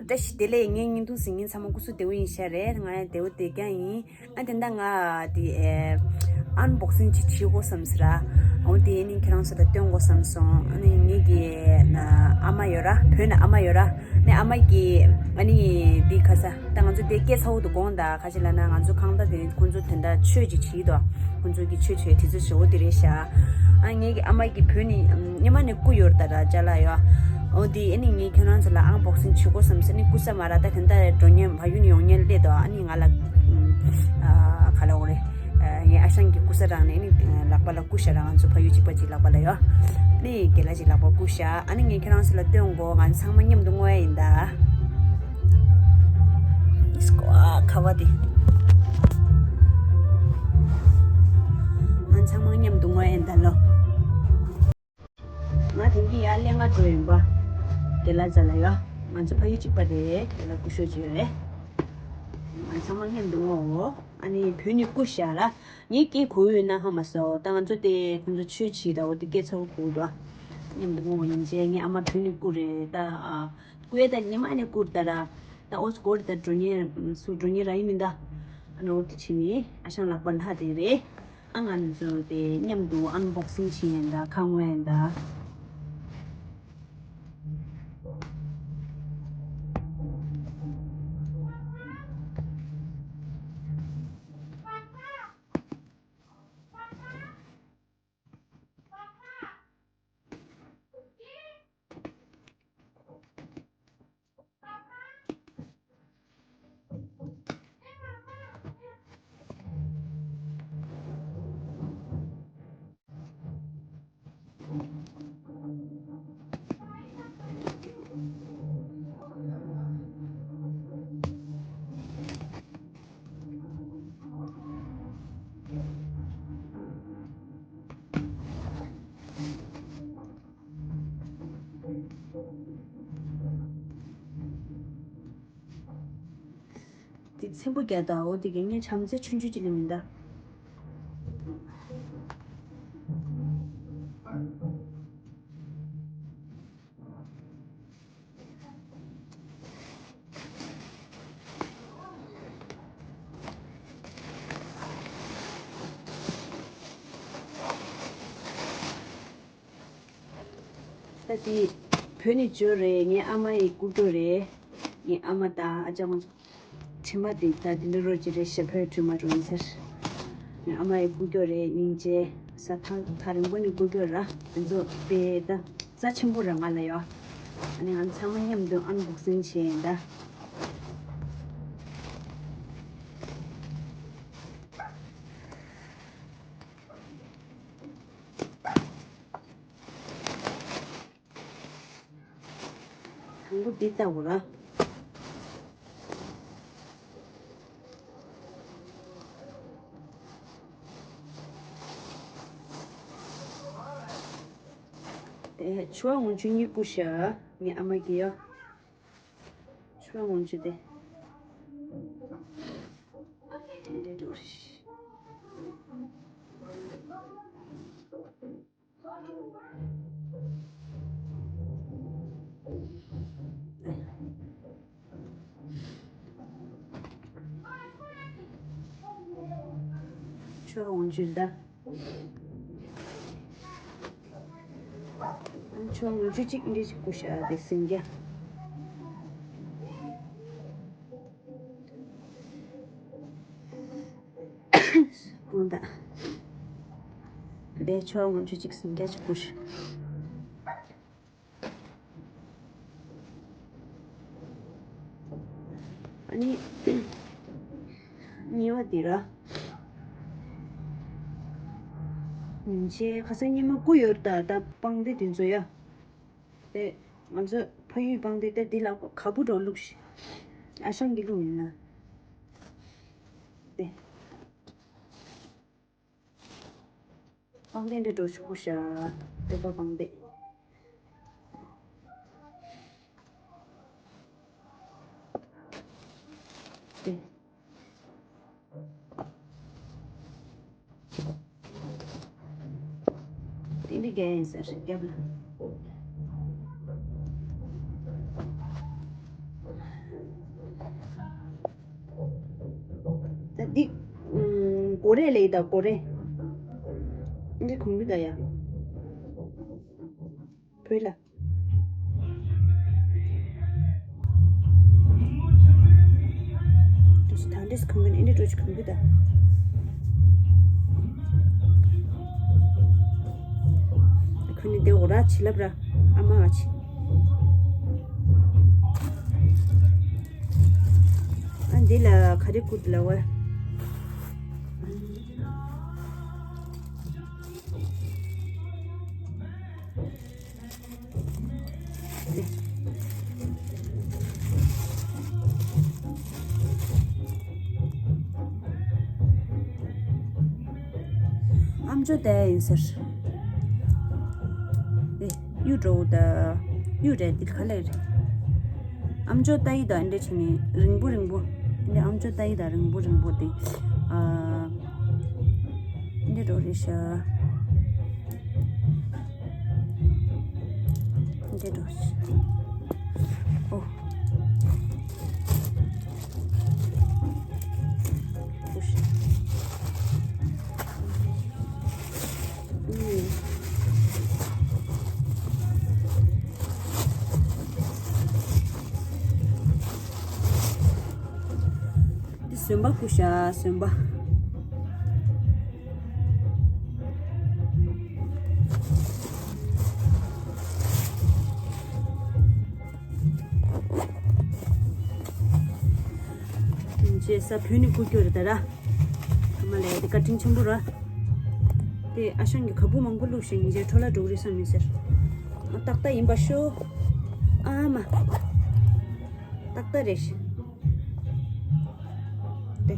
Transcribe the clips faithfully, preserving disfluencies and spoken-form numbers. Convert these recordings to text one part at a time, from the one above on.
བཀྲ་ཤིས་བདེ་ལེགས། ངའི་བརྙན་ཐུང་གཟིགས་མཁན་ཚང་མ་སྐུ་གཟུགས་བདེ་པོ་ཡིན་ཤག་རེད། ང་ཡང་བདེ་པོ་བསྡད་རྐྱང་ཡིན། ཨ་དེ་འདྲ་ང་དེ་ཨན་བོག་སིང་ཅིག་བྱེད་དགོས་བསམ་ཟེར། འོ་དེ་ནི་ཁྱེད་རང་ཚོ་ལ་སྟོན་དགོས་བསམ་སོང་། ཨ་ནི་ངེད་ཀྱི་ཨ་མ་ཡོད་ར། བོད་ནས་ཨ་མ་ཡོད་ར། ནས་ཨ་མ་གིས་ཨ་ནི་འདི་ཁ་ས་ད་ང་ཚོ་དེ་སྐད་ཚ་བོ་དུ་དགོངས་ད། ཁ་ཅིག་ལ་ན་ང་ཚོ་ཁང་པ་དེ་ཁོང་ཚོ་དེ་འདྲ་ཆོས་ཅིག་བྱེད་དོ། ཁོང་ཚོ་གི་ཆོས་ཆོས་དེ་ཚོ་ཞེ་བོ་དེ་རེད་ཤག་ཨ་ངེད་ཀྱི་ཨ་མ་གི་བོད་ནི་ཉི་མ་ནས་སྐུ་ཡོད་ད་ར་ཅ་ལག་ཡོད། འོ་དེ་ཨ་ནི་ངས་ཁྱེད་རང་ཚོ་ལ་ཨང་བོག་སིང་བྱེད་དགོས་བསམ་ཟེར་ནི་སྐུ་ས་མ་ར། ད་དེ་འདྲ་འགྲོ་མཁན་ཕ་ཡུལ་ནས་ཡོང་མཁན་སླེབས་དོ། ཨ་ནི་ང་ལ་ཨ་ག་ལ་འོ་རེད། ངའི་ཨ་ཞང་གི་སྐུ་ས་རང་ནས་ནི་ལག་པ་ལ་སྐུ་ཤ་རང་ང་ཚོ་ཕ་ཡུལ་གཅིག་པ་གཅིག་ལག་པ་ལ་ཡོད། ནི་དགེ་ལ་གཅིག་ལག་པ་སྐུ་ཤ། ཨ་ནི་ངས་ཁྱེད་རང་ཚོ་ལ་སྟོན་གོ། ང་ཚང་མ་མཉམ་དུ་བསྔོ་ཡ་ཡིན་ད། སྐོ་ཨ་ཁ་བ་དེ། ང་ཚང་མ་མཉམ་དུ་བསྔོ་ཡ་ཡིན་ད་ལོ། ང་དེང་གི་ཡར་ལྷན་ཁང་འགྲོ་ཡིན་པ། དེ་ལ་ཛ་ལ་ཡོད། ང་ཚོ་ཕ་ཡུལ་གཅིག་པ་རེད། དེ་ལ་སྐུ་ཞབས་ཅིག་ཡོད་རེད། ང་ཚང་མ་མཉམ་དུ་བསྔོ་འོ། ཨ་ནི་བོད་ནས་སྐུ་ཞབས་ལ། ངའི་སྐད་གོ་ཡོད་ན་ཧ་མ་སོ། ད་ང་ཚོ་དེ་ཁོང་ཚོ་ཆོས་བྱེད་ད་འོ་དེ་སྐད་ཚ་བོ་གོ་འདུག་མཉམ་དུ་བསྔོ་ཡིན་ཅེས། ངའི་ཨ་མ་བོད་ནས་སྐུ་རེད་ད། སྐུ་ཡ་ད་ཉི་མ་ནས་སྐུ་ད་ར། ད་འོ་སྐོར་ད་འགྲོ་ཉེ་སུ་འགྲོ་ཉེ་ར་ཡིན་མིན་ད། ཨ་ནི་འོ་དེ་བྱེད་ནི་ཨ་ཞང་ལག་པ་ལྷ་དེ་རེད། ཨ་ང་ཚོ་དེ་མཉམ་དུ་ཨན་བོག་སིང་བྱེད་ཡིན་ད། ཁ་ངོ་ཡིན་ད། དེ་ཚེམ་པོ་རྒྱག་དང་། འོ་དེ་གི་ངས་བྱམས་བརྩེ་ཆུང་ཆུང་ཅིག་ལས་མིན་ད། ད་དེ་བོད་ནས་འབྱོར་རེད། ངའི་ཨ་མ་ཡི་སྐུ་རྒྱུ་རེད། ངའི་ཨ་མ་དང་ཨ་ཅག་ང་ཚོ། དྲི་མ་དེ་ད་དེ་འདྲ་རོ་ཅི་རེད་ཤ། བོད་དྲི་མ་རོ་ཡིན་ཟེར། ངའི་ཨ་མ་ཡི་སྐུ་རྒྱུ་རེད། སྙིང་རྗེ། ས་ཐག་ཐག་རིང་པོ་ནས་སྐུ་རྒྱུ་ར། དེ་ཚོ་དཔེ་ད་རྩ་ཆེན་པོ་ར་ང་ལ་ཡོད། ཨ་ནི་ང་ཚང་མ་མཉམ་དུ་ཨན་བོག་སིང་བྱེད་ཡིན་ད། དང་པོ་འདི་ལྟ་བུ་ར། དེ་ཕྱུ་པ་ངོ་ཆུ་གཉིས་པུ་ཤ། ངའི་ཨ་མ་གི་ཡ། ཕྱུ་པ་ངོ་ཆུ་དེ། འདི་འགྲོ་རེད། ཆོ་འོང་ཆུ་ད། ཆོ་འོང་ཆུ་གཅིག་འདི་གཅིག་ཀུ་ཤ་དེ་སིང་རྒྱ། འོང་ད། དེ་ཆོ་ངོ་ཆུ་གཅིག་སིང་རྒྱ་གཅིག་ཀུ་ཤ། ཨ་ནི། ཉེ་བ་འདི་ར། ཉིན་བྱེད་ཁ་སང་ཉི་མ་སྐུ་ཡོད་ད། ད་སྤང་སྡེ་དེ་ཚོ་ཡ། དེ་ང་ཚོ་ཕ་ཡུལ་སྤང་སྡེ་དེ་འདི་ལ་ག་བུ་འགྲོ་བླུགས་ཤིག་ཨ་ཞང་གི་བླུགས་ཡིན་ན། དེ། སྤང་སྡེ་འདི་འགྲོ་ཆོག་གོ་ཤ། དེ་པ་སྤང་སྡེ། དེ། དེ་འདི་རྒྱ་ཡིན་ཟེར་རྒྱབ་ལ། ཀོ་རེ་ལེ་ད་ཀོ་རེ། འདི་ཁུང་གི་ད་ཡ། བོད་ལ། ད་འདྲེས་ཁུང་གི་ཨེ་འདྲེ་འགྲོ་ཆི་ཁུང་གི་ད། ཁུ་ནི་དེ་འོ་ར་ཆི་ལབ་ར། ཨ་མ་བ་ཆི། ཨ་འདི་ལ་ག་རེ་བཀུར་ལ་བ། ཨམ་ཅོག་བལྟ་ཡ་ཡིན་ཟེར། ཨེ། གཡུ་འགྲོ་ད། གཡུ་རེད་འདི་ག་ལེར། ཨམ་ཅོག་བལྟ་ཡི་ད་འདྲེ་ཆི་ནི་རིང་པོ་རིང་པོ། འདི་ཨམ་ཅོག་བལྟ་ཡི་ད་རིང་པོ་རིང་པོ་དེ། ཨ། འདི་འགྲོ་རེད་ཤག་འདི་འགྲོ། ཨོ། འདི་ཟོན་པ་ཀུ་ཤ་ཟོན་པ། ཉིན་བྱེད་ས་བོད་ནས་བསྐུར་རྒྱུ་རེད་ད་ར། ཨ་མ་ལས་དེ་བཀའ་དྲིན་ཆེན་པོ་ར། དེ་ཨ་ཞང་གི་ཁ་སྦུག་མང་པོ་བླུགས་ཤིང་ཉིན་བྱེད་འཕྲོ་བརླག་འགྲོ་གི་རེད་བསམ་མི་ཟེར། ཨ་ཏག་ཏག་ཡིན་པ་ཤོ། ཨ་མ། ཏག་ཏག་རེད་ཤི། དེ།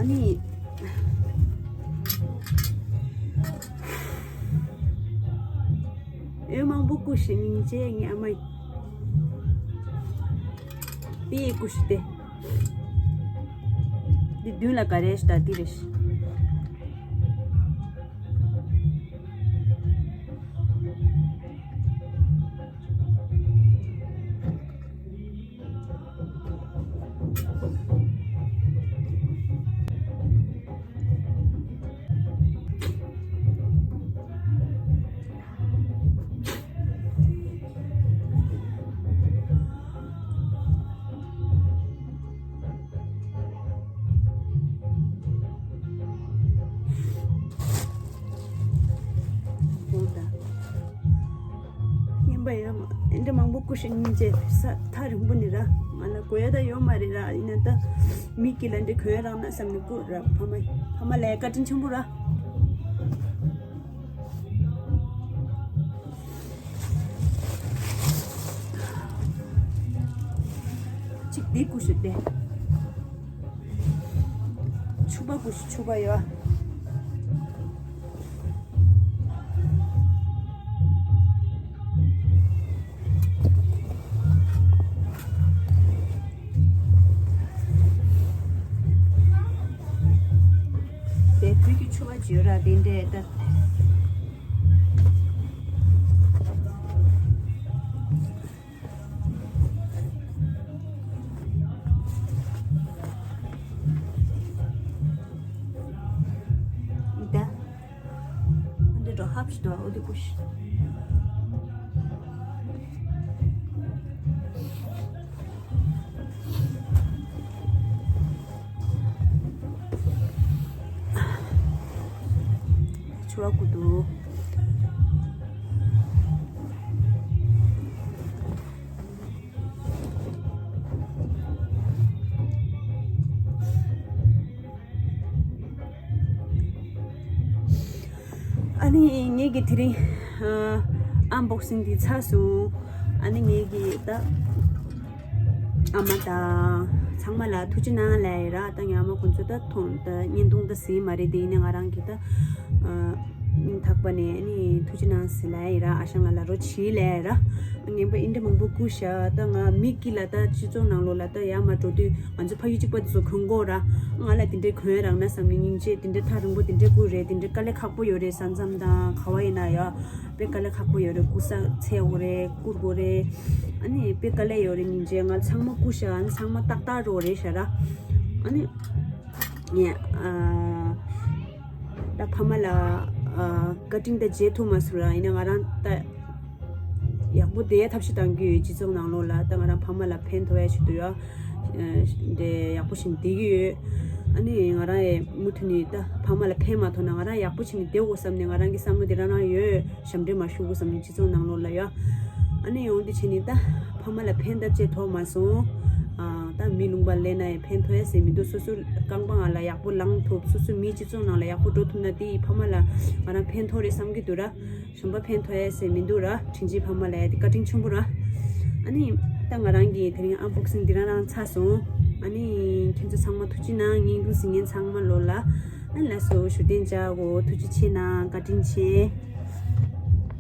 ཨ་ནི། འོད་མང་པོ་བསྐུར་ཞིང་ཉིན་བྱེད་ངའི་ཨ་མ་ཡིན། པིའི་ཀུ་ཤུ་སྟེ། འདི་མདུན་ལ་ག་རེ་ཞིག་ད་འདི་རེད་ཤི། ཡིན་པ་ཡོད་མ། འདི་མང་པོ་བསྐུར་ཞིང་ཉིན་བྱེད་ས་ཐག་རིང་པོ་ནི་ར། ང་ལ་གོ་ཡ་ད་ཡོད་མ་རེད་ར། ཡིན་ན་ད་མི་གི་ལ་འདི་གོ་ཡ་རག་ན་བསམ་ནི་བསྐུར་ར། ཕ་མ་ཕ་མ་ལ་བཀའ་དྲིན་ཆེན་པོ་ར། གཅིག་འདི་བསྐུར་ཞིག་སྟེ། ཕྱུ་པ་བསྐུར་ཞིག་ཕྱུ་པ་ཡོད། དེ་བོད་ཀྱི་ཕྱུ་པ་བརྗོད་ར་དེ་འདྲས་ད། འདི་འདྲ་ཧབ་ཞིག་འདུག་འོ་དེ་ཀུ་ཤུ། ཕྱུ་པ་བསྐུར་འདུག་ཨ་ནི་ངེད་ཀྱི་དེ་རིང་ཨན་བོག་སིང་འདི་ཚར་སོང་། ཨ་ནི་ངེད་ཀྱི་ད་ཨ་མ་དང་ཚང་མ་ལ་ཐུགས་རྗེ་གནང་ལབ་ཡིན་ར། ད་ངའི་ཨ་མ་ཁོང་ཚོ་ད་ཐོང་ད་བརྙན་ཐུང་ད་གཟིགས་མ་རེད། དེ་ཡིན་ནའི་ང་རང་གི་ད་ཨ་ སྙིང་ཐག་པ་ནས་ཨ་ནི་ཐུགས་རྗེ་གནང་ཟེར་ལབ་ཡ་ཡིན་ར། ཨ་ཞང་ལགས་ལ་རོགས་བྱེད་ལབ་ཡ་ཡིན་ར། ངན་པ་ཨིན་འདྲ་མང་པོ་བསྐུར་ཤག་ད་ང་མི་སྐྱིད་ལ་ད་སྤྱི་ཚོགས་ནང་ལོགས་ལ་ད་ཡར་མར་འགྲོ་དུས་ང་ཚོ་ཕ་ཡུལ་གཅིག་པ་དེ་ཚོ་གོན་དགོས་ར། ང་ལ་དེ་འདྲའི་གོན་རག་ན་བསམ་ནས། སྙིང་རྗེ། དེ་འདྲའི་ཐག་རིང་པོ་དེ་འདྲའི་བསྐུར་རེད། དེ་འདྲའི་དཀའ་ལས་ཁག་པོ་ཡོད་རེད། ས་མཚམས་དང་ག་བ་ཡིན་ན་ཡ་དཔེ་དཀའ་ལས་ཁག་པོ་ཡོད་རེད། བསྐུར་ས་འཚོལ་དགོས་རེད། བསྐུར་དགོས་རེད། ཨ་ནི་དཔེ་དཀའ་ལས་ཡོད་རེད། སྙིང་རྗེ། ང་ཚང་མ་བསྐུར་ཤག་ཨ་ནི་ཚང་མ་ཏག་ཏག་རོ་རེད་ཤག་ར། ཨ་ནི་ངས་ཨ། ད་ཕ་མ་ལ་ཨ་བཀའ་དྲིན་ད་འཇལ་ཐུབ་མ་སོང་ར། ཡིན་ན་ང་རང་ད་ཡག་པོ་བསྡད་ཐབས་ཤེས་གཏང་གི་ཡོད། སྤྱི་ཚོགས་ནང་ལོགས་ལ་ད་ང་རང་ཕ་མ་ལ་ཕན་ཐོགས་ཡ་ཆེད་དུ་ཡ་འདྲ་ཡག་པོ་བྱས་ནས་བསྡད་ཀྱི་ཡོད། ཨ་ནི་ང་རང་ཡ་མུ་མཐུད་ནས་ད་ཕ་མ་ལ་ཕན་མ་ཐོགས་ན་ང་རང་ཡག་པོ་བྱས་ནས་བསྡད་དགོས་བསམ་ནས། ང་རང་གི་བསམ་བློ་དེ་རང་རང་ཡོད། ཞབས་འདྲེན་མ་ཞུ་དགོས་བསམ་ནས་སྤྱི་ཚོགས་ནང་ལོགས་ལ་ཡ། ཨ་ནི་ཡོང་དུས་བྱས་ནས་ད་ཕ་མ་ལ་ཕན་ཐབས་ཅིག་ཐོགས་མ་སོང་། ཨ་ད་མི་ལུང་པ་ལས་ན་ཡང་ཕན་ཐོགས་ཡ་ཟེར་མི་འདུག་སོ་སོ་རྐང་པ་ང་ལ་ཡག་པོ་ལངས་ཐུབ། སོ་སོ་མི་སྤྱི་ཚོགས་ནང་ལ་ཡག་པོ་འགྲོ་ཐུབ་ན་དེ་ཡི་ཕ་མ་ལ་ང་རང་ཕན་ཐོགས་རེད་བསམ་གྱི་འདུག་ར། གཞན་པ་ཕན་ཐོགས་ཡ་ཟེར་མི་འདུག་ར། དྲིན་ཆེན་ཕ་མ་ལ་ཡ་དེ་བཀའ་དྲིན་ཆེན་པོ་ར། ཨ་ནི་ད་ང་རང་གི་དེ་རིང་ཨན་བོག་སིང་འདི་རང་རང་ཚར་སོང་། ཨ་ནི་ཁྱེད་ཚོ་ཚང་མ་ཐུགས་རྗེ་གནང་། བརྙན་ཐུང་གཟིགས་མཁན་ཚང་མ་ལོ་ལ། ཨ་ལགས་སོ། ཞུ་རྟེན་བཅར་གོ། ཐུགས་རྗེ་ཆེ་གནང་། བཀའ་དྲིན་ཆེ།